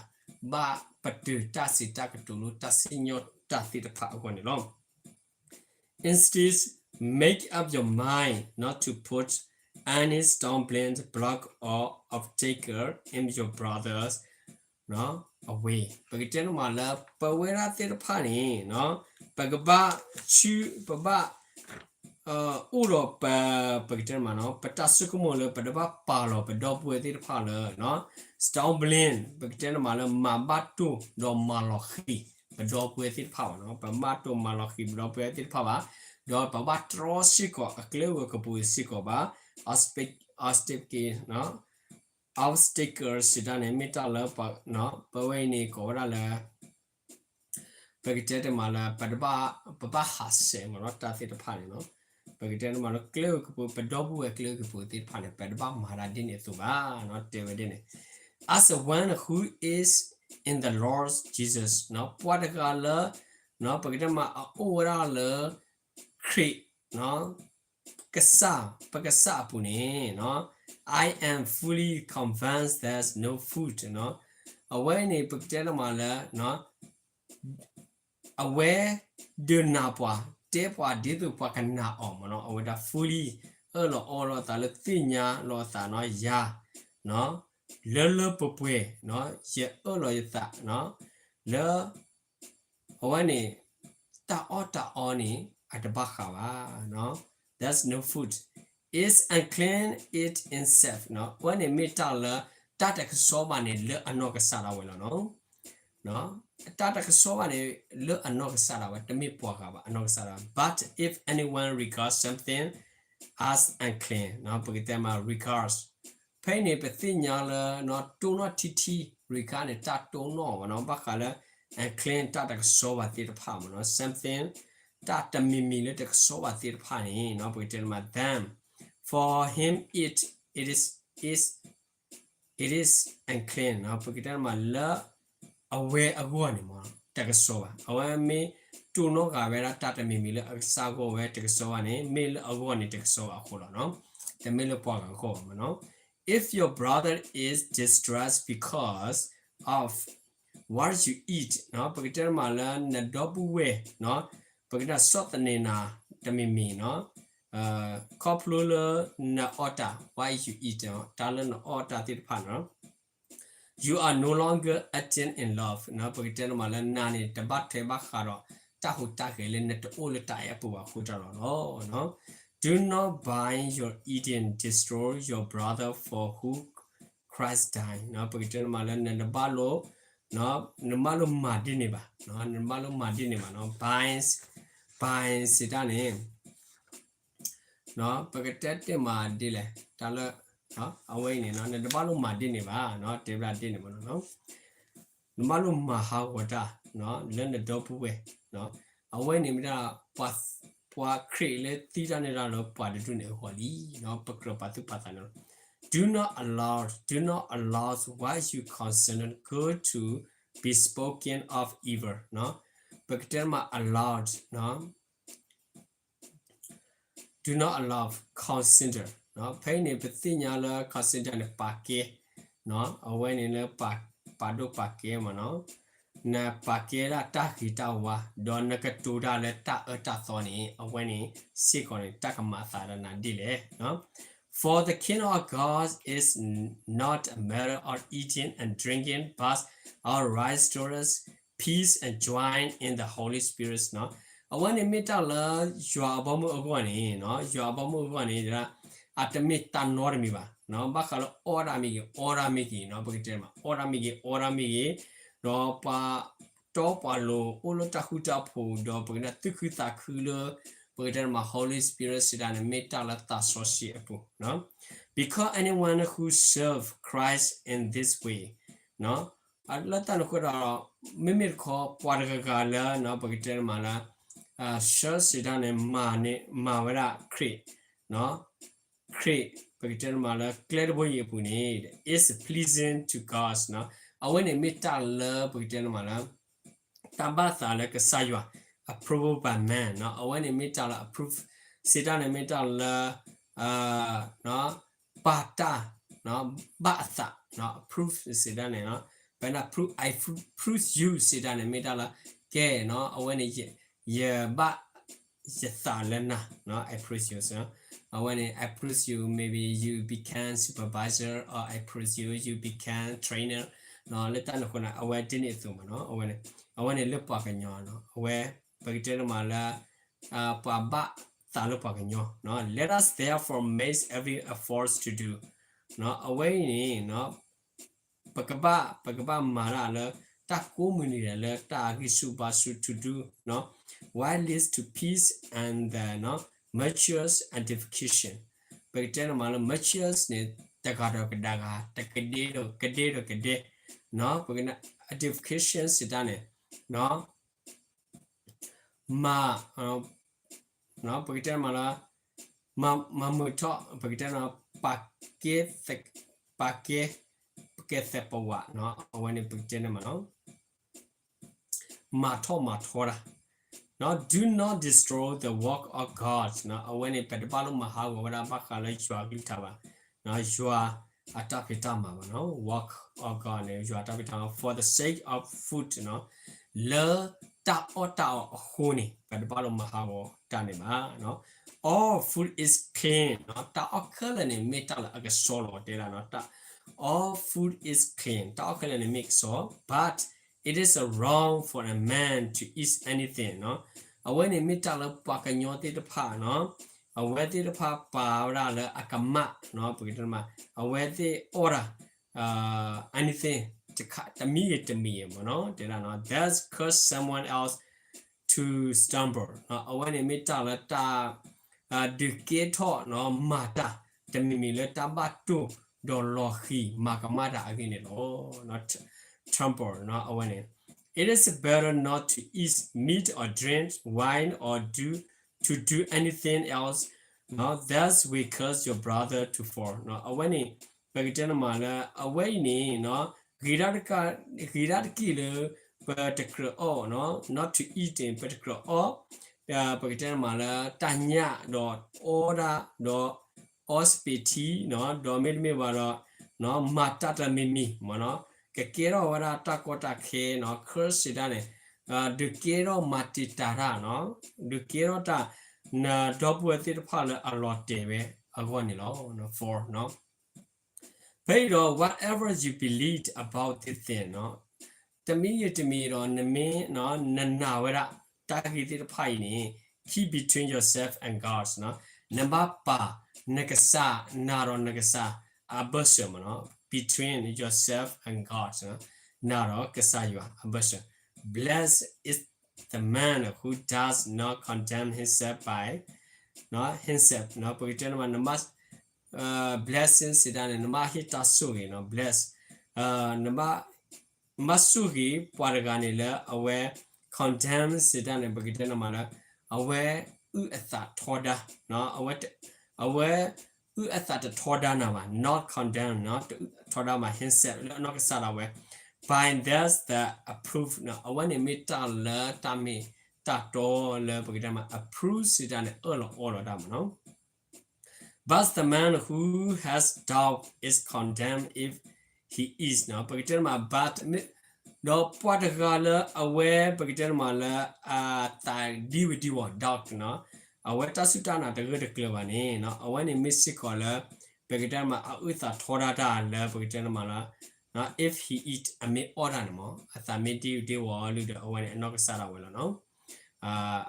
ဘၣ်ပတုာ်တၢ်စံးတၢ်ကတိၤလၢတၢ်စံၣ်ညီၣ်တၢ်သ့ၣ်တဖၣ်အဂီၢ်န့ၣ်လီၤ Instead, make up your mind not to put any stumbling block or obstacle in your brother's အဝ့ၢ် ပကတဲန့ၣ်မးလၢ ပဝဲဒၣ်သ့ၣ်တဖၣ်န့ၣ် ပကဘၣ်ဆူ ပဘၣ် အိၣ်ဒီးပ ပကတဲန့ၣ်မးနီၤ ပတၢ်ဆိကမိၣ်လၢ ပတဘၣ်ပာ်လီၤပဒီပုၢ်ဝဲၢ်သ့ၣ်တဖၣ်လၢ stumbling ပကတဲန့ၣ်မးလၢ မၤဘၣ်တိၢ်ဒီးမၤလီၤဃံၤ ပဒီပုၢ်ဝဲၢ်သ့ၣ်တဖၣ်ဘၣ်နီၤ ပဘၣ်တိၢ်မၤလီၤဃံၤပဒီပုၢ်ဝဲၢ်သ့ၣ်တဖၣ်ဘၣ် ဒီးပဘၣ်တြီစ့ၢ်ကီးအကျဲဝဲၤကပူၤစ့ၢ်ကီးဘၣ် obstacle စံးတၢ်န့ၣ် မ့ၢ်တၢ်လၢ ပဝဲအံၤန့ၣ် ကိးဝဲဒၣ်လၢ ပကတဲတ့ၢ်မးလၢ ပဘၣ်ဟးဆှဲးမးနီၤ တၢ်သ့ၣ်တဖၣ်န့ၣ်နီၤ ပကတဲတ့ၢ်မးလၢ ကျဲဝဲၤကပူၤ ပဒီပုၢ်ဝဲၢ်ကျဲဝဲၤကပူၤသ့ၣ်တဖၣ်န့ၣ် ပတဘၣ်မၤတၢ်ဒ်န့ၣ်အသိးဘၣ်နီၤ တဲဝဲဒ်န့ၣ် As one who is in the Lord Jesus ပှၤတဂၤလၢ ပကတဲမးအအိၣ်ဝဲဒၣ်လၢ ခရံာ် ကစၢ် ပကစၢ်အပူၤန့ၣ် I am fully convinced that no foot အဝဲန့ၣ် ပကတဲတ့ၢ်မးလၢ အဝဲ ဒုးနၢ်ပှၤ တဲပှၤဒ်သိးပှၤကနၢ်အီၤမးနီၤ အဝဲဒၣ် fully အၢၣ်လီၤအီလီၤအသးလၢသ့ၣ်ညါလီၤအသးနီၤ ယၤ လၢလၢပှဲၤပှဲၤ ယအၢၣ်လီၤယသး လၢ အဝဲန့ၣ် တၢ်အီၣ်တၢ်အီန့ၣ် အတဘၣ်ဃးဘၣ် There's no foot is unclean it itself အဝဲန့ၣ်မ့ၢ်တၢ်လၢ တၢ်တကဆှီဘၣ်န့ၣ် လၢအနီၢ်ကစၢ်ဒၣ်ဝဲလီၤနီၤ တၢ်တကဆှီဘၣ်န့ၣ် လၢအနီၢ်ကစၢ်ဒၣ်ဝဲ တမ့ၢ်ပှၤဂၤဘၣ် အနီၢ်ကစၢ်ဒၣ်ဝဲ But if anyone regards something as unclean ပကတဲမး regards ဖဲအံၤန့ၣ် ပသ့ၣ်ညါလၢ တိၢ်နီၣ်ထံထံ regard န့ၣ် တၢ်တိၢ်နီၣ်မးနီၤ ဘၣ်ဃးလၢ unclean တၢ်တကဆှီဘၣ်သ့ၣ်တဖၣ်မးနီၤ something တၢ်တမံၤမံၤလၢတကဆှီဘၣ်သ့ၣ်တဖၣ်န့ၣ် ပကတဲမး then for him it, it is, is, it is unclean ပကတဲမးလၢ အဝဲအဂီၢ်န့ၣ်မး တကဆှီဘၣ် အဝဲမ့ၢ်တိၢ်နီၣ်ဃာ်ဝဲဒၣ်တၢ်တမံၤမံၤလၢအကစၢ်ဂီၢ်ဝဲတကဆှီဘၣ်န့ၣ် မ့ၢ်လၢအဂီၢ်န့ၣ်တကဆှီဘၣ်အဃိလီၤနီၤ တမ့ၢ်လၢပှၤဂၤဂီၢ်ဘၣ်မးနီၤ If your brother is distressed because of what you eat ပကတဲမးလၢနဒီပုၢ်ဝဲၢ် ပကတဲဆီၣ်သနံးနၤတမံၤမံၤနီၤ ခီဖျိလၢနအီၣ်တၢ် while you eat တၢ်လၢနအီၣ်တၢ်သ့ၣ်တဖၣ်န့ၣ် you are no longer acting in love ပကတဲန့ၣ်မးလၢနၤန့ၣ် တဘၣ်ထွဲဘၣ်ဃးဒီးတၢ်ဟူးတၢ်ဂဲၤလၢနတအိၣ်လၢတၢ်အဲၣ်အပူၤဘၣ်အဃိတၢ်လီၤလီၤ. Do not by your eating destroy your brother for whom Christ died ပကတဲန့ၣ်မးလၢနတဘၣ်လိၣ် နဘၣ်လိၣ်မၤဒ်န့ၣ်ဘၣ်, နဘၣ်လိၣ်မၤဒ်န့ၣ်ဘၣ်နီၤ. By, by စံးတၢ်န့ၣ် ပကတဲတ့ၢ်မးဒ်လဲၣ်, တၢ်လၢ အဝဲအံၤန့ၣ် နတဘၣ်လိၣ်မၤဒ်န့ၣ်ဘၣ်, တဲဝဲဒၣ်ဒ်န့ၣ်မးနီၤ. နဘၣ်လိၣ်မၤဟးဂီၤတၢ် လၢနဒီပုၢ်ဝဲၢ်, အဝဲန့ၣ်မ့ၢ်ဒၣ် ပှၤခရံာ်လၢသံတၢ်န့ၣ်ဒၣ်လၢပှၤတဒူၣ်န့ၣ်အဂီၢ်လံ, ပကြၢးပာ်သူၣ်ပာ်သးန့ၣ်လီၤ. Do not allow, do not allow what you consider good to be spoken of evil ပကတဲမး allowed do not allow, consider ဖဲအံၤန့ၣ် ပသ့ၣ်ညါလၢ consider န့ၣ် ပာ်ကဲ, အဝဲန့ၣ်လၢ ပာ်ဒိၣ်ပာ်ကဲမးနီၤ, နပာ်ကဲဒၣ်တၢ်ဂ့ၤတၢ်ဝါ, ဒီးနကတိၤတၢ်လၢတၢ်အၢတၢ်သီန့ၣ် အဝဲန့ၣ်စ့ၢ်ကီးန့ၣ် တၢ်ကမၤအသးဒီးနၤဒ်လဲၣ်. For the kingdom of God is not a matter of eating and drinking, but of righteousness, peace, and joy in the Holy Spirit အဝဲန့ၣ်မ့ၢ်တၢ်လၢ ယွၤအဘီမုၢ်အဂီၢ်န့ၣ်, ယွၤအဘီမုၢ်အဂီၢ်န့ၣ် အတမ့ၢ်တၢ်နီတမံၤဘၣ်, ဘၣ်ဃးလၢအီၣ်ဒၣ်မ့ၢ်ဂ့ၤ အီဒၣ်မ့ၢ်ဂ့ၤ, ပကတဲမး အီၣ်ဒၣ်မ့ၢ်ဂ့ၤ အီဒၣ်မ့ၢ်ဂ့ၤ, ဒီးပှၤတီပှၤလိၤအိၣ်လၢတၢ်ဃူတၢ်ဖိး, ဒီးပကတဲသူၣ်ခုသးခုလၢ ပကတဲမး Holy Spirit စံးတၢ်န့ၣ် မ့ၢ်တၢ်လၢသးစီဆှံအပူၤ Because anyone who serves Christ in this way လၢတၢ်န့ၣ်အဃိဒီး မ့မ့ၢ်တခီ ပှၤတဂၤဂၤလၢ ပကတဲမးလၢ serve စံးတၢ်န့ၣ် မၤဝဲဒၣ်ခရံာ်, ခရံာ် ပကတဲမးလၢကျဲတဘိအံၤအပူၤန့ၣ် is pleasing to God အဝဲန့ၣ်မ့ၢ်တၢ်လၢပကတဲမးလၢ တၢ်ဘၣ်သးလၢကစၢ်ယွၤ approve by man အဝဲန့ၣ်မ့ၢ်တၢ်လၢ approve စံးတၢ်န့ၣ်မ့ၢ်တၢ်လၢ ပာ်တၢ် ဘၣ်အသး approve စံးတၢ်န့ၣ် ပန approve, I approve you စံးတၢ်န့ၣ် မ့ၢ်တၢ်လၢ ကဲ အဝဲန့ၣ် ယဘၣ်ယသးလၢနၤ I approve you အဝဲန့ၣ် I approve you, maybe you become supervisor or I approve you, you become trainer လၢတၢ်န့ၣ်အဃိန့ၣ် အဝဲဒ်န့ၣ်အသိးမးနီၤ အဝဲန့ၣ်လၢပှၤကညီနီၤ အဝဲ ပကတဲန့ၣ်မးလၢ ပှၤဘၣ်သးလၢပှၤကညီ Let us therefore make every effort to do အဝဲအံၤန့ၣ် ပကဘၣ် ပကဘၣ်မၤတၢ်လၢ တၢ်ကိးမုၢ်နံၤဒဲးလၢတၢ်ဂံၢ်ဆူၣ်ဘါဆူၣ် to do what leads to peace and the mutual edification ပကတဲန့ၣ်မးလၢ mutual န့ၣ် တဂၤဒီးကဒါဂၤ တကဒဲဒီးကဒဲဒီးကဒဲ ပက edification စံးတၢ်န့ၣ် မၤ ပကတဲမးလၢ မၤမုာ်ထီၣ် ပကတဲမး ပာ်ကဲ ပာ်ကဲ ပကဲသဲပဝး အဝဲန့ၣ်ပကတဲန့ၣ်မးနီၤ မၤထီၣ်မၤထီတၢ် Do not destroy the work of God အဝဲန့ၣ် ပတဘၣ်လိၣ်မၤဟးဂီၤဝဲဒၣ်ဘၣ်ဃးလၢယွၤအကလုၢ်ကထါဘၣ် ယွၤအတၢ်ဖံးတၢ်မၤဘၣ်နီၤ work of God န့ၣ် ယွၤအတၢ်ဖံးတၢ်မၤ for the sake of food လၢတၢ်အီၣ်တၢ်အီအဃိန့ၣ် ပတဘၣ်လိၣ်မၤဟးဂီၤတၢ်န့ၣ်ဘၣ် All food is clean တၢ်အီၣ်ခဲလၢာ်န့ၣ် မ့ၢ်တၢ်လၢအကဆှီလီၤ တဲဒၣ် all food is clean တၢ်အီၣ်ခဲလၢာ်န့ၣ်မ့ၢ်ကဆှီ but it is wrong for a man to eat anything အဝဲန့ၣ်မ့ၢ်တၢ်လၢပှၤကညီသ့ၣ်တဖၣ် အဝဲသ့ၣ်တဖၣ်ပာ်ဝဲဒၣ်လၢအကမၣ် ပကတဲမး အဝဲသ့ၣ်အီၣ်တၢ် anything တမံၤဂ့ၤတမံၤဂ့ၤမးနီၤ တဲဒၣ် that cause someone else to stumble အဝဲန့ၣ်မ့ၢ်တၢ်လၢတၢ် ဒုးကဲထီၣ် မၤတၢ် တမံၤမံၤလၢတၢ်ဘၣ်တိၢ် ဒီးလီၤဃံၤမၤကမၣ်တၢ်အဂ့ၢ်န့ၣ်လီၤ stumble အဝဲန့ၣ် It is better not to eat meat or drink wine or do to do anything else that will cause your brother to fall အဝဲန့ၣ် ပကတဲန့ၣ်မးလၢ အဝဲအံၤန့ၣ် ဂ့ၤဒၣ်တက့ၢ်လၢ ပတကြၢးအီၣ် not to eat န့ၣ် ပတကြၢးအီၣ် ပကတဲန့ၣ်မးလၢ တၢ်ညၣ်ဒီးအီဒၣ်ဒီး အီစပံးထံ ဒီးမ့တမ့ၢ်ဘၣ်ဒီး မၤတၢ်တမံၤမံၤမးနီၤ ကကဲထီၣ်ဝဲဒၣ်တၢ်ကီတၢ်ခဲနီၤ curse စံးတၢ်န့ၣ် ဒုးကဲထီၣ်မၤတံာ်တာ်တၢ်နီၤ ဒုးကဲထီၣ်တၢ် နဒီပုၢ်ဝဲၢ်သ့ၣ်တဖၣ်လၢအလီၤတဲာ်ဝဲအဂီၢ်န့ၣ်လီၤ. four ဖဲအံၤဒီး whatever you believe about this thing တမံၤဂ့ၤတမံၤဒီး နမ့ၢ် နနာ်ဝဲဒၣ်တၢ်ဂ့ၢ်သ့ၣ်တဖၣ်အံၤန့ၣ် keep between yourself and God နဘၣ်ပာ်နကစၢ် နၤဒီးနကစၢ်အဘၢၣ်စၢၤမ့ၢ်နီၤ between yourself and God နၤဒီးကစၢ်ယွၤအဘၢၣ်စၢၤ Blessed is the man who does not condemn himself by himself ပကတဲနမး နဘၣ် blessing စံးတၢ်န့ၣ် နဘၣ်ဟ့ၣ်တၢ်ဆိၣ်ဂ့ၤနီၤ bless နဘၣ် နဘၣ်ဆိၣ်ဂ့ၤပှၤတဂၤန့ၣ်လၢအဝဲ condemn စံးတၢ်န့ၣ် ပကတဲနမးလၢ အဝဲအုၣ်အသးထီဒါ အဝဲ အဝဲအုၣ်အသးတထီဒါနၤဘၣ် not condemn တအုၣ်ထီဒါဘၣ် himself လၢအနီၢ်ကစၢ်ဒၣ်ဝဲ by this the approve အဝဲန့ၣ်မ့ၢ်တၢ်လၢတၢ်မ့ၢ်တၢ်တီလၢပကတဲမး approve စံးတၢ်န့ၣ် အၢၣ်လီၤအီလီၤတၢ်မ့ၢ်နီၤ But the man who has doubt is condemned if he eats ပကတဲမး but ဒီးပှၤတဂၤလၢအဝဲ ပကတဲမးလၢ အသးဒံဝံၤဒံဝီၤ doubt အဝဲတၢ်စူၢ်တၢ်နာ်တဂၢၢ်တကျၢၤဘၣ်န့ၣ် အဝဲန့ၣ်မ့ၢ်စ့ၢ်ကီးလၢ ပကတဲမး အအုၣ်သးထီဒါတၢ်လၢ ပကတဲမးလၢ if he eat အမ့ၢ်အီၣ်တၢ်န့ၣ်မ့ၢ် အသးမ့ၢ်ဒံဝံၤဒံဝီၤလုၢ်ဒီး အဝဲန့ၣ်အနီၢ်ကစၢ်ဒၣ်ဝဲလီၤနီၤ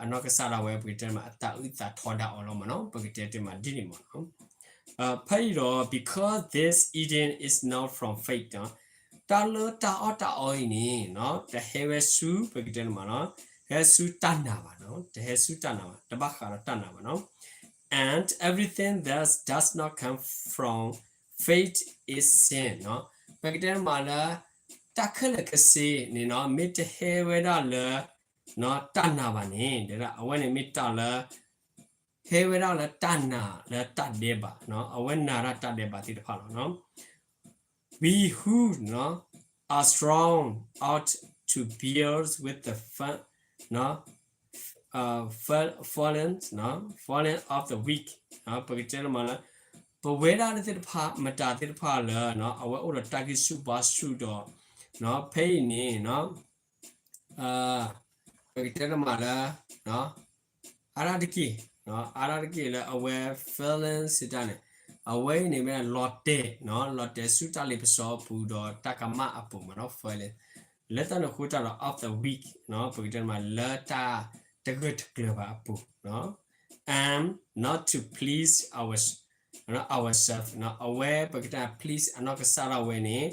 အနီၢ်ကစၢ်ဒၣ်ဝဲ ပကတဲမး အသးအုၣ်သးထီဒါအီၤလီၤမ့ၢ်နီၤ ပကတဲတ့ၢ်မးဒ်န့ၣ်မ့ၢ်နီၤ ဖဲအံၤဒီး because this eating is not from faith တၢ်လၢတၢ်အီၣ်တၢ်အီအံၤန့ၣ် တဟဲဝဲဆူ ပကတဲန့ၣ်မးနီၤ ဟဲဆူတၢ်နာ်ဘၣ်နီၤ တဟဲဆူတၢ်နာ်ဘၣ် တဘၣ်ဃးဒီးတၢ်နာ်ဘၣ်နီၤ and everything that does not come from faith is sin ပကတဲန့ၣ်မးလၢ တၢ်ခဲလၢာ်ခဲဆ့န့ၣ်နီၤ မ့ၢ်တဟဲဝဲဒၣ်လၢ တၢ်နာ်ဘၣ်န့ၣ် အဝဲန့ၣ်မ့ၢ်တၢ်လၢ ဟဲဝဲဒၣ်လၢတၢ်နာ်လၢတၢ်ဒဲးဘး အဝဲနာ်ဒၣ်တၢ်ဒဲးဘးသ့ၣ်တဖၣ်လီၤ. We who are strong ought to bear with the f- f- falling of the weak ပကတဲန့ၣ်မးလၢ ပဝဲဒၣ်လၢသ့ၣ်တဖၣ် မတၤသ့ၣ်တဖၣ်လၢ အဝဲအိၣ်ဒီးတၢ်ဂံၢ်ဆူၣ်ဘါဆူၣ်ဒီး ဖဲအံၤန့ၣ် ပကတဲန့ၣ်မးလၢ အါဒၣ်တက့ၢ် အါဒၣ်တက့ၢ်လၢအဝဲ falling စံးတၢ်န့ၣ် အဝဲအံၤန့ၣ်မ့ၢ်လီၤတဲာ် လီၤတဲာ်ဆူတၢ်လ့ပစီအပူၤဒီးတၢ်ကမၣ်အပူၤမ့ၢ်နီၤ falling လၢတၢ်န့ၣ်အဃိတၢ်ဒီး of the weak ပကတဲန့ၣ်မးလၢတၢ်တဂၢၢ်တကျၢၤဘၣ်အပူၤ and not to please our ourselves အဝဲ ပကတဲ please အနီၢ်ကစၢ်ဒၣ်ဝဲန့ၣ်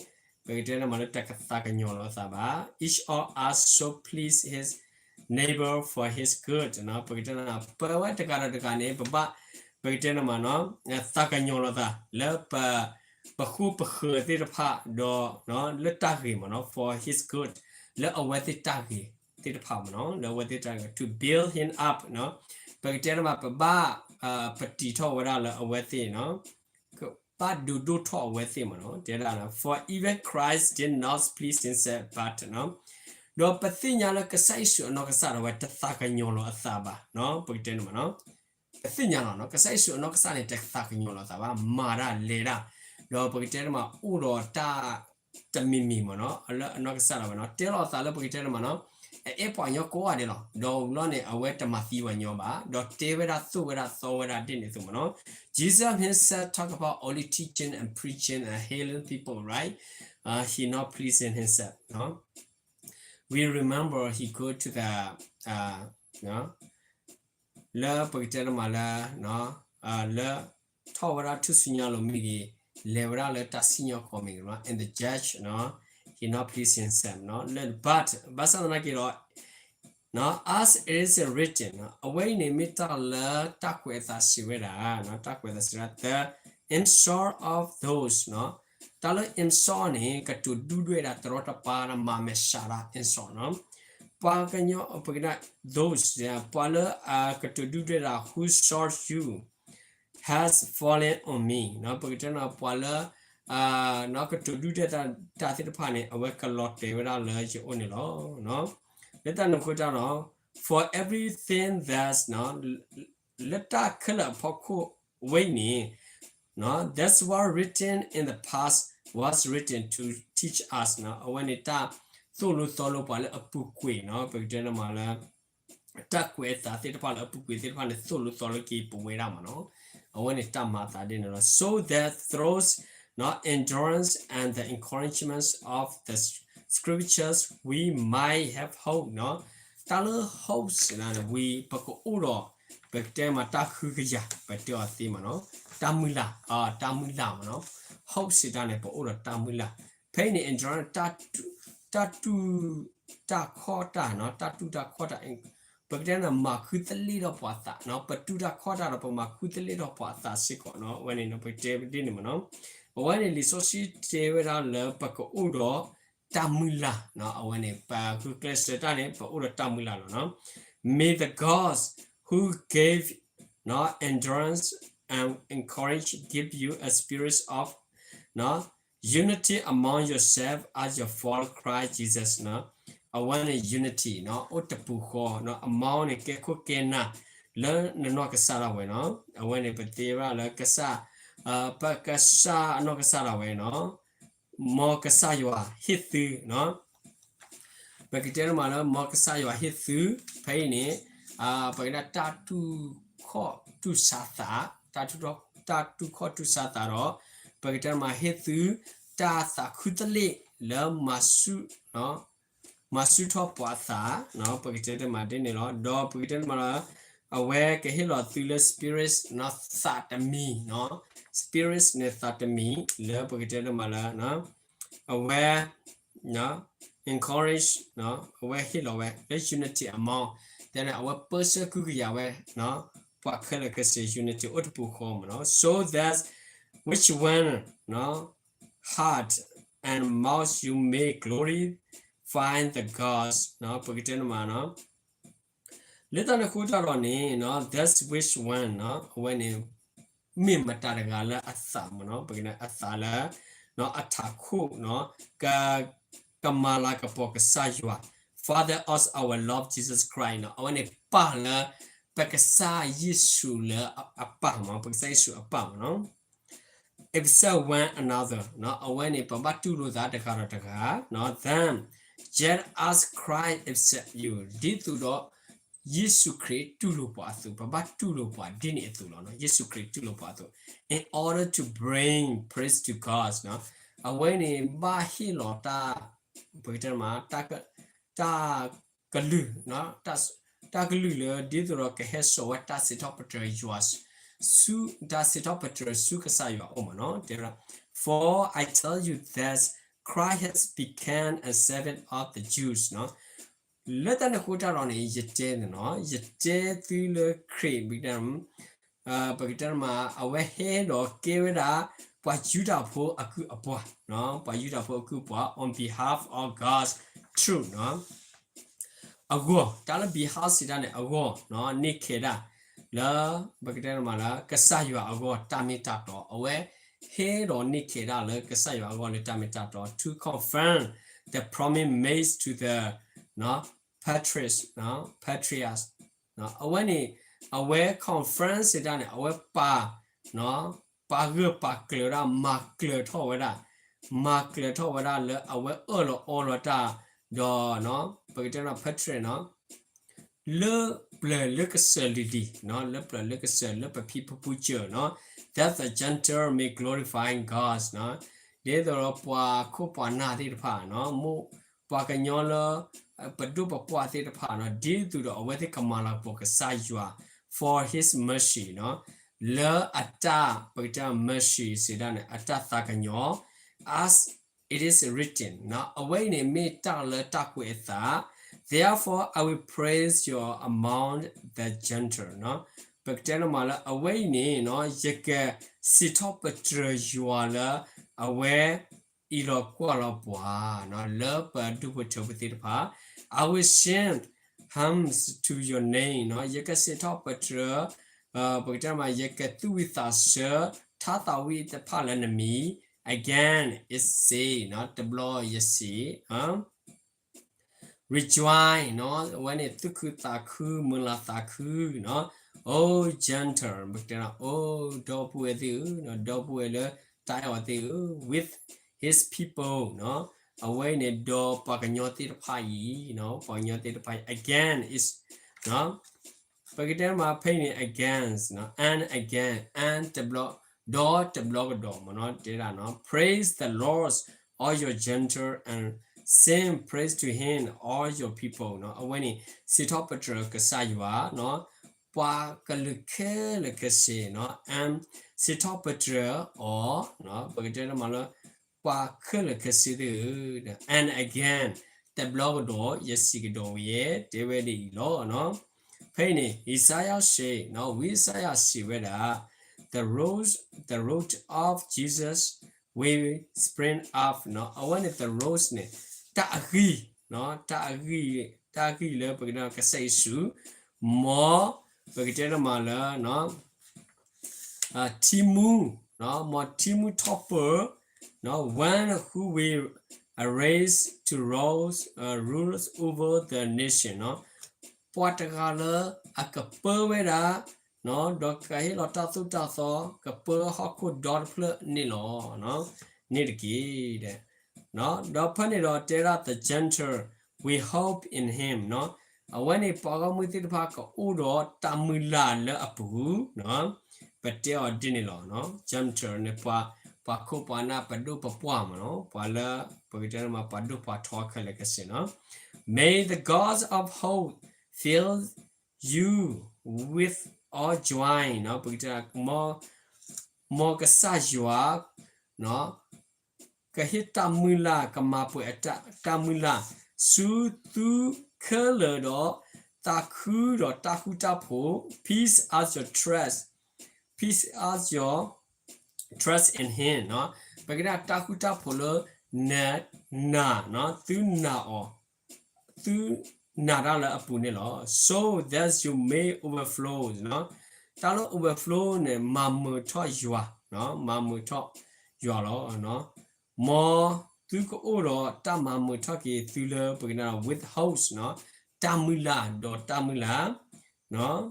ပကတဲန့ၣ်မးလၢတကသးကညီၤလီၤအသးဘၣ် each of us should please his neighbor for his good ပကတဲန့ၣ် ပဝဲတဂၤဒီးတဂၤန့ၣ် ပဘၣ် ပကတဲန့ၣ်မးနီၤ သးကညီၤလီၤသး လၢပ ပဃိပဃၢၤသ့ၣ်တဖၣ်ဒီး လၢတၢ်ဂ့ၤမ့ၢ်နီၤ for his good လၢအဝဲသ့ၣ်တၢ်ဂ့ၤသ့ၣ်တဖၣ်မ့ၢ်နီၤ လၢအဝဲသ့ၣ်တၢ်ဂ့ၤ to build him up ပကတဲန့ၣ်မး ပဘၣ် ပတံၤထီၣ်ဝဲဒၣ်လၢအဝဲသ့ၣ် ဘၣ်ဒုးဒိၣ်ထီၣ်အဝဲသ့ၣ်မ့ၢ်နီၤ တဲဒၣ် for even Christ did not please himself but ဒီးပသ့ၣ်ညါလၢကစၢ်ယ့ၣ်ၡူးအနီၢ်ကစၢ်ဒၣ်ဝဲ တသးကညီၤလီၤအသးဘၣ် ပကတဲန့ၣ်မ့ၢ်နီၤ ပသ့ၣ်ညါလီၤ ကစၢ်ယ့ၣ်ၡူးအနီၢ်ကစၢ်န့ၣ် တသးကညီၤလီၤအသးဘၣ် မၤတၢ်လဲၤတၢ် ဒီးပကတဲန့ၣ်မး အိၣ်ဒီးတၢ် တမံၤမံၤမ့ၢ်နီၤ လၢအနီၢ်ကစၢ်ဒၣ်ဝဲနီၤ တဲလီၤအသးလၢပကတဲန့ၣ်မးနီၤ အအဲၣ်ပှၤကညီကိးဂၤဒဲးလီၤ ဒီးဝံၤလီၤန့ၣ် အဝဲတမၤသံပှၤကညီဘၣ် ဒီးတဲဝဲဒၣ်သိၣ်ဝဲဒၣ်သီဝဲဒၣ်ဒ်န့ၣ်အသိးမ့ၢ်နီၤ Jesus himself talk about only teaching and preaching and healing people, right? He not pleasing himself. We remember he go to the လၢပကတဲတမးလၢ လၢထီၣ်ဝဲဒၣ်ထူၣ်စုညါလိၤမ့ၢ်ဂ့ၤ လဲၤဝဲဒၣ်လၢတၢ်စံၣ်ညီၣ်ကွီၢ်မ့ၢ်ဂ့ၤ in the church, he not please himself လၢ but ဘၣ်ဆၣ်သနာ်က့ဒီး as it is written အဝဲအံၤန့ၣ်မ့ၢ်တၢ်လၢတၢ်ကွဲးအသးစံးဝဲဒၣ် တၢ်ကွဲးအသးစံးဝဲဒၣ် the insult of those တၢ်လၢ insult န့ၣ် ကတိၤဒုၣ်ဒွဲၣ်ဒၣ်တရီတပါ မၤမဲာ်ဆှးဒၣ် insult နီၤ ပှၤကညီ ပကဒၣ် those ပှၤလၢအကတိၤဒုၣ်ဒွဲၣ်ဒၣ် who insult you has fallen on me ပကတဲနီၤ ပှၤလၢ ကတိၤဒုၣ်ဒွဲၣ်တၢ်သ့ၣ်တဖၣ်န့ၣ် အဝဲကလီၤတဲာ်ဝဲဒၣ်လၢယအိၣ်န့ၣ်လီၤ. လၢတၢ်န့ၣ်အဃိတၢ်ဒီး for everything that လၢတၢ်ခဲလၢာ်အဖီခိၣ်ဝဲအံၤန့ၣ် that was written in the past was written to teach us အဝဲန့ၣ်တၢ်သိၣ်လိသီလိပှၤလၢအပူၤကွံာ်နီၤ ပကတဲန့ၣ်မးလၢ တၢ်ကွဲးအသးသ့ၣ်တဖၣ်လၢအပူၤကွံာ်သ့ၣ်တဖၣ်န့ၣ် သိၣ်လိသီလိက့ၤပဝဲဒၣ်မ့ၢ်နီၤ. အဝဲန့ၣ်တၢ်မၤအသးဒ်န့ၣ်လီၤ. So that through, နီၤ, endurance and the encouragements of the scriptures we might have hope, နီၤ. တၢ်လၢ hope စံးဒၣ်န့ၣ် ဝံၤ ပကအိၣ်ဒီး ပကတဲမးတၢ်ဃုကယၤ ပတဲအီၤသ့မ့ၢ်နီၤ, တၢ်မုၢ်လၢ်, တၢ်မုၢ်လၢ်မ့ၢ်နီၤ. hope စံးဒၣ်န့ၣ် ပအိၣ်ဒီးတၢ်မုၢ်လၢ်. ဖဲအံၤန့ၣ် endurance တၢ်တူၢ်, တၢ်တူၢ်တၢ်ခီၣ်တၢ်နီၤ, တၢ်တူၢ်တၢ်ခီၣ်တၢ်, ပကတဲန့ၣ် မၤဃုသလ့ၣ်ထီၣ်ပှၤအသးနီၤ, ပတူၢ်တၢ်ခီၣ်တၢ်ဒီး ပမၤဃုသလ့ၣ်ထီၣ်ပှၤအသးစ့ၢ်ကီးနီၤ. အဝဲန့ၣ်နီၤ ပကတဲဒ်န့ၣ်မ့ၢ်နီၤ. အဝဲန့ၣ် လံာ်စီဆှံတဲဝဲဒၣ်လၢပကအိၣ်ဒီးတၢ်မုၢ်လၢ်နီၤ. အဝဲန့ၣ် ပဃုကျဲးစၢးတၢ်န့ၣ် ပအိၣ်ဒီးတၢ်မုၢ်လၢ်လီၤနီၤ. May the God who gave, နီၤ, endurance and encourage give you a spirit of, နီၤ, unity among yourself as you follow Christ Jesus နီၤ. အဝဲန့ၣ် unity နီၤ အိၣ်တပူၤဃီနီၤ, among န့ၣ် ကဲခိၣ်ကဲနၢ် လၢနနီၢ်ကစၢ်ဒၣ်ဝဲနီၤ. အဝဲန့ၣ် ပသ့ၣ်ညါလၢကစၢ်, ပကစၢ်အနီၢ်ကစၢ်ဒၣ်ဝဲနီၤ, မ်ကစၢ်ယွၤဟ့ၣ်သုနီၤ. ပကတဲတမးလၢ မ်ကစၢ်ယွၤဟ့ၣ်သု, ဖဲအံၤန့ၣ် ပကတဲတၢ်တူၢ်ခီၣ်တူၢ်ဆါသး, တၢ်တူၢ်ခီၣ်တူၢ်ဆါသးဒီး ပကတဲတမးဟ့ၣ်သု တၢ်သးခုသလ့ၣ်လၢ မၤဆူၣ်ထီၣ်ပှၤအသး, ပကတဲတမးဒ်န့ၣ်လီၤ. ဒီးပကတဲတမးလၢ အဝဲကဟ့ၣ်လီၤသုလၢ spirit နီၤ သးတမံၤနီၤ, spirit န့ၣ်သးတမံၤ လၢပကတဲတမးလၢ အဝဲ encourage အဝဲဟ့ၣ်လီၤဝဲလၢ unity among တဲန့ၣ် အဝဲပၢဆှၢကဟုကယာ်ဝဲ ပှၤခဲလၢာ်ခဲဆ့ unity အိၣ်တပူၤဃီမ့ၢ်နီၤ. So that which one heart and mouth you may glorify the gods ပကတဲတမးနီၤ. လၢတၢ်န့ၣ်အဃိတၢ်ဒီးန့ၣ် that which one အဝဲန့ၣ် မ့ၢ်မတၤတဂၤလၢအသးမ့ၢ်နီၤ, ပကတဲအသးလၢ အထးခိၣ်နီၤ က ကမၤလၤကပီၤကစၢ်ယွၤ Father of our Lord Jesus Christ နီၤ, အဝဲန့ၣ်ပၢ်လၢ ပကစၢ်ယ့ၣ်ၡူးလၢအပၢ်မ့ၢ်နီၤ, ပကစၢ်ယ့ၣ်ၡူးအပၢ်မ့ၢ်နီၤ. Accept one another နီၤ, အဝဲန့ၣ် ပဘၣ်တူၢ်လိာ်သးတဂၤဒီးတဂၤ then just as Christ accept you ဒ်သိးဒီး ယ့ၣ်ၡူးခရံာ်တူၢ်လိာ်ပှၤအသိး ပဘၣ်တူၢ်လိာ်ပှၤဒ်န့ၣ်အသိးလီၤ. ယ့ၣ်ၡူးခရံာ်တူၢ်လိာ်ပှၤအသိး in order to bring praise to God နီၤ, အဝဲန့ၣ်ဘၣ်ဟ့ၣ်လီၤတၢ် ပကတဲမး တၢ်ကလုၢ် တၢ်ကလုၢ်လၢဒ်သိးဒီးကဟဲစိာ်ဝဲတၢ်စံးထီၣ်ပတြၢၤယွၤ ဆူ တၢ်စံးထီၣ်ပတြၢၤဆူကစၢ်ယွၤအအိၣ်မ့ၢ်နီၤ. တဲဝဲဒၣ် For I tell you that Christ has become a servant of the Jews နီၤ. လၢတၢ်န့ၣ်အဃိတၢ်ဒီးန့ၣ် ယတဲန့ၣ်နီၤ ယတဲသုလၢခရံာ် ပကတဲ ပကတဲမး အဝဲဟဲဒီးကဲဝဲဒၣ် ပှၤယူဒၤဖိအကုၢ်အပှၤ ပှၤယူဒၤဖိအကုၢ်အပှၤ on behalf of God's truth နီၤ. အဂီၢ် တၢ်လၢ behalf စံးတၢ်န့ၣ် အဂီၢ် န့ၢ်ခဲဒၣ် လၢ ပကတဲမးလၢ ကစၢ်ယွၤအဂီၢ်တၢ်မ့ၢ်တၢ်တီ အဝဲဟဲဒီးန့ၢ်ခဲဒၣ်လၢကစၢ်ယွၤအဂီၢ်လၢတၢ်မ့ၢ်တၢ်တီ to confirm the promise made to the patriarchs, patriarchs အဝဲန့ၣ် အဝဲ confirm စံးတၢ်န့ၣ် အဝဲပာ် ပာ်ဂၢၢ်ပာ်ကျၢၤဝဲဒၣ် မၤကျၢၤထီၣ်ဝဲဒၣ် မၤကျၢၤထီၣ်ဝဲဒၣ်လၢအဝဲအၢၣ်လီၤအီလီၤတၢ် ဒီး ပကတဲ patriarch နီၤ လၢပျၢၤလၢကစၢၢ်လံၤလံၤ လၢပျၢၤလၢကစၢၢ်လၢပဖံပဖုစၢၤနီၤ that the Gentile may glorify God နီၤ ဒ်သိးဒီးပှၤခိၣ်ပှၤနၢ်သ့ၣ်တဖၣ်နီၤ မိၢ်ပှၤကညီလၢ ပဒိၣ်ပပှၢ်သ့ၣ်တဖၣ်နီၤ ဒ်သိးဒီးအဝဲသ့ၣ်ကမၤလၤကပီၤကစၢ်ယွၤ for his mercy နီၤ လၢအတၢ် ပကတဲ mercy စံးဒၣ်န့ၣ် အတၢ်သးကညီၤ as it is written နီၤ အဝဲအံၤန့ၣ်မ့ၢ်တၢ်လၢတၢ်ကွဲးအသး Therefore I will praise you among the Gentile နီၤ ပကတဲန့ၣ်မးလၢအဝဲအံၤန့ၣ်နီၤ ယကစံးထီၣ်ပတြၢၤယွၤလၢအဝဲ အံးလီၤကွၢ်လီၤပှၤ လၢပဒူၣ်ဖိထၢဖိသ့ၣ်တဖၣ် I will sing hymns to your name နီၤ ယကစံးထီၣ်ပတြၢၤ ပကတဲမး ယကသူၣ်ဝံၣ်သးဆၢ ထါသးဝံၣ်တဖၣ်လၢနမံၤ again is say နီၤ တဘျီယစံး rejoice နီၤ အဝဲန့ၣ်သူၣ်ခုသးခု မုာ်လၤသးခုနီၤ O Gentile ပကတဲ O ဒီပုၢ်ဝဲၢ်သ့ၣ်ဧၢ ဒီပုၢ်ဝဲၢ်လၢတၢ်အဲၣ်အီၤသ့ၣ်ဧၢ with his people နီၤ အဝဲအံၤန့ၣ်ဒီးပှၤကညီသ့ၣ်တဖၣ်အံၤ ပှၤကညီသ့ၣ်တဖၣ်အံၤ again is ပကတဲမးဖဲအံၤန့ၣ် again, and again, and တဘျီ, ဒီးတဘျီကဒီးမ့ၢ်နီၤ တဲဒၣ်နီၤ Praise the Lord, all your gentle, and sing praise to him, all your people နီၤ အဝဲန့ၣ် စံးထီၣ်ပတြၢၤကစၢ်ယွၤနီၤ ပှၤကလုာ်ခဲလၢာ်ခဲဆ့နီၤ and စံးထီၣ်ပတြၢၤအီၤ ပကတဲမးလၢ ပှၤခဲလၢာ်ခဲဆ့သ့ၣ်ဧၢ, and again တဘျီကဒီး ယစံးကဒီးဝဲယဲ တဲဝဲဒ်အံၤလီၤ. ဖဲအံၤန့ၣ် Isaiah စံးနီၤ ဝံယၡါယၤစံးဝဲဒၣ် the rose, the root of Jesus will spring up နီၤ အဝဲန့ၣ် the rose န့ၣ် တၢ်အဂံၢ်, တၢ်အဂံၢ်, တၢ်အဂံၢ်လၢပကတဲကစၢ်ယ့ၣ်ၡူး, မ်ပကတဲတမးလၢ ထံမူ, မ်ထံမူထီၣ်ပၢၢ်, one who will arise to rule, rule over the nation နီၤ ပှၤတဂၤလၢအကပၢဝဲဒၣ်, ဒီးကဟ့ၣ်လီၤတၢ်သိၣ်တၢ်သီ ကပၢဟီၣ်ခိၣ်ဒီတဖျၢၣ်န့ၣ်လီၤ. န့ၣ်တက့ၢ်. ဒီးဖဲန့ၣ်ဒီးတဲဒၣ် the gentle will hope in him နီၤ အဝဲန့ၣ်ပှၤဂီၢ်မုၢ်သ့ၣ်တဖၣ်ကအိၣ်ဒီးတၢ်မုၢ်လၢ်လၢအပူၤ, ပတဲအီၤဒ်န့ၣ်လီၤ. gentle န့ၣ် ပှၤခိၣ်ပှၤနၢ်ပဒိၣ်ပပှၢ်မ့ၢ်နီၤ ပှၤလၢ ပကတဲမးပှၤဒိၣ်ပှၤထီခဲလၢာ်ခဲဆ့နီၤ May the God of hope fill you with all joy နီၤ ပကတဲ မ်ကစၢ်ယွၤ ကဟ့ၣ်တၢ်မုၢ်လၢ် ကမၤပှဲၤအတၢ်မုၢ်လၢ် ဆူသုခဲလၢာ်ဒီး သးခုဒီးတၢ်ဃူတၢ်ဖိး peace as your trust, peace as your trust in him နီၤ ပကတဲတၢ်ဃူတၢ်ဖိးလၢ နနာ်နီၤ သုနာ်အီၤ သုနာ်တၢ်လၢအပူၤန့ၣ်လီၤ. so that you may overflow နီၤ တၢ်လၢ overflow န့ၣ် မၤမုာ်ထီၣ်ယွၤ, မၤမုာ်ထီၣ်ယွၤလီၤ. မ်သုကအိၣ်ဒီးတၢ်မၤမုာ်ထီၣ်က့ၤသုလၢ ပကတဲ with hope နီၤ တၢ်မုၢ်လၢ် ဒီးတၢ်မုၢ်လၢ်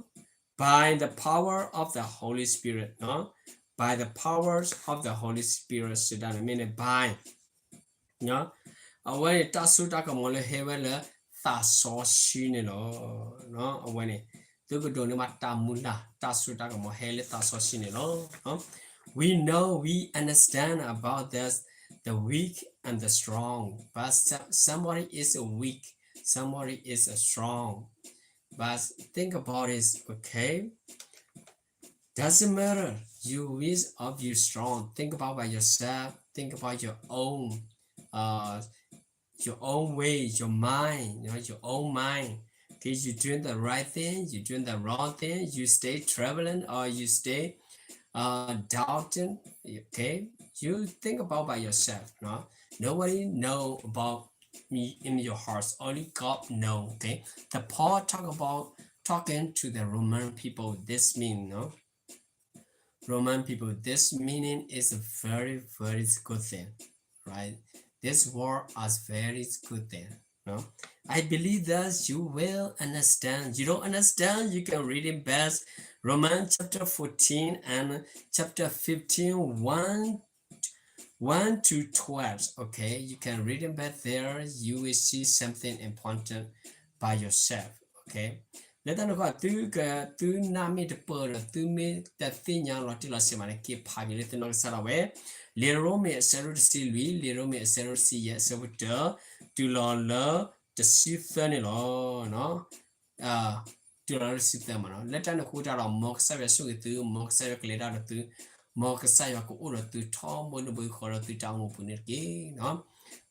by the power of the Holy Spirit နီၤ by the powers of the Holy Spirit စံးတၢ်န့ၣ်မ့ၢ်န့ၣ် by အဝဲန့ၣ်တၢ်စိတၢ်ကမီၤလၢဟဲဝဲလၢသးစီဆှံန့ၣ်လီၤ. အဝဲန့ၣ် သုကဒိးန့ၢ်ဘၣ်တၢ်မုၢ်လၢ် တၢ်စိတၢ်ကမီၤဟဲလၢသးစီဆှံန့ၣ်လီၤ. We know, we understand about this, the weak and the strong, but somebody is weak, somebody is strong. But think about this, okay? Doesn't matter you weak or you strong. Think about by yourself. Think about your own, uh, your own way, your mind, you know, your own mind. Okay, you doing the right thing, you doing the wrong thing, you stay traveling or you stay uh, doubting. Okay, you think about by yourself. No, nobody know about me in your hearts. Only God know. Okay, the Paul talk about talking to the Roman people. This mean no. Roman people, this meaning is a very, very good thing, right? This word is very good thing. No? I believe that you will understand. You don't understand, you can read it best. Romans chapter fourteen and chapter fifteen, one, one to twelve. Okay, you can read it back there. You will see something important by yourself. Okay. လၢတၢ်န့ၣ်အဃိ သုက သုနၢ်မ့ၢ်တပၢၢ်ဒီး သုမ့ၢ်တသ့ၣ်ညါလီၤတံၢ်လီၤဆဲးဘၣ်န့ၣ် က့ၤဖးက့ၤလၢသုနီၢ်ကစၢ်ဒၣ်ဝဲ လံာ်ရိမ့ၤအဆၢဒိၣ်တဆံလွံၢ် လံာ်ရိမ့ၤအဆၢဒိၣ်တဆံယဲၢ် အဆၢဖိတၢ တုၤလီၤလၢတဆံသၢန့ၣ်လီၤ. တုၤလီၤလၢတဆံသၢမးနီၤ လၢတၢ်န့ၣ်အဃိတၢ်ဒီး မ်ကစၢ်ယွၤဆိၣ်ဂ့ၤသု မ်ကစၢ်ယွၤကလဲၤတၢ်ဒီးသု မ်ကစၢ်ယွၤကအိၣ်ဒီးသုထီဘိလၢဘှံးဃီဒီးသုတၢ်အိၣ်မူပူၤန့ၣ်တက့ၢ်.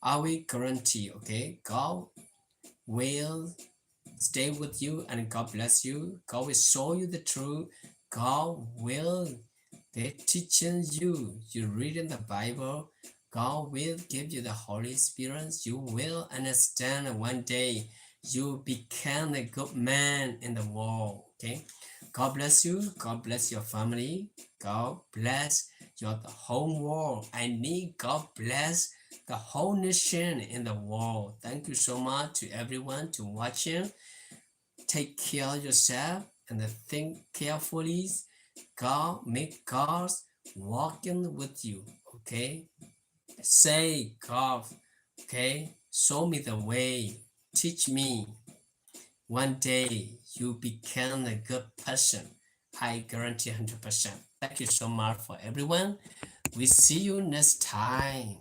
Are we guarantee, okay? God will stay with you and God bless you. God will show you the truth. God will, okay, teaching you. You reading the Bible. God will give you the Holy Spirit. You will understand one day you become a good man in the world. Okay. God bless you. God bless your family. God bless your the whole world. I need God bless the whole nation in the world. Thank you so much to everyone to watching. Take care of yourself and think carefully. God make God walking with you. Okay. Say God, okay, show me the way. Teach me. One day you become a good person. I guarantee hundred percent. Thank you so much for everyone. We see you next time.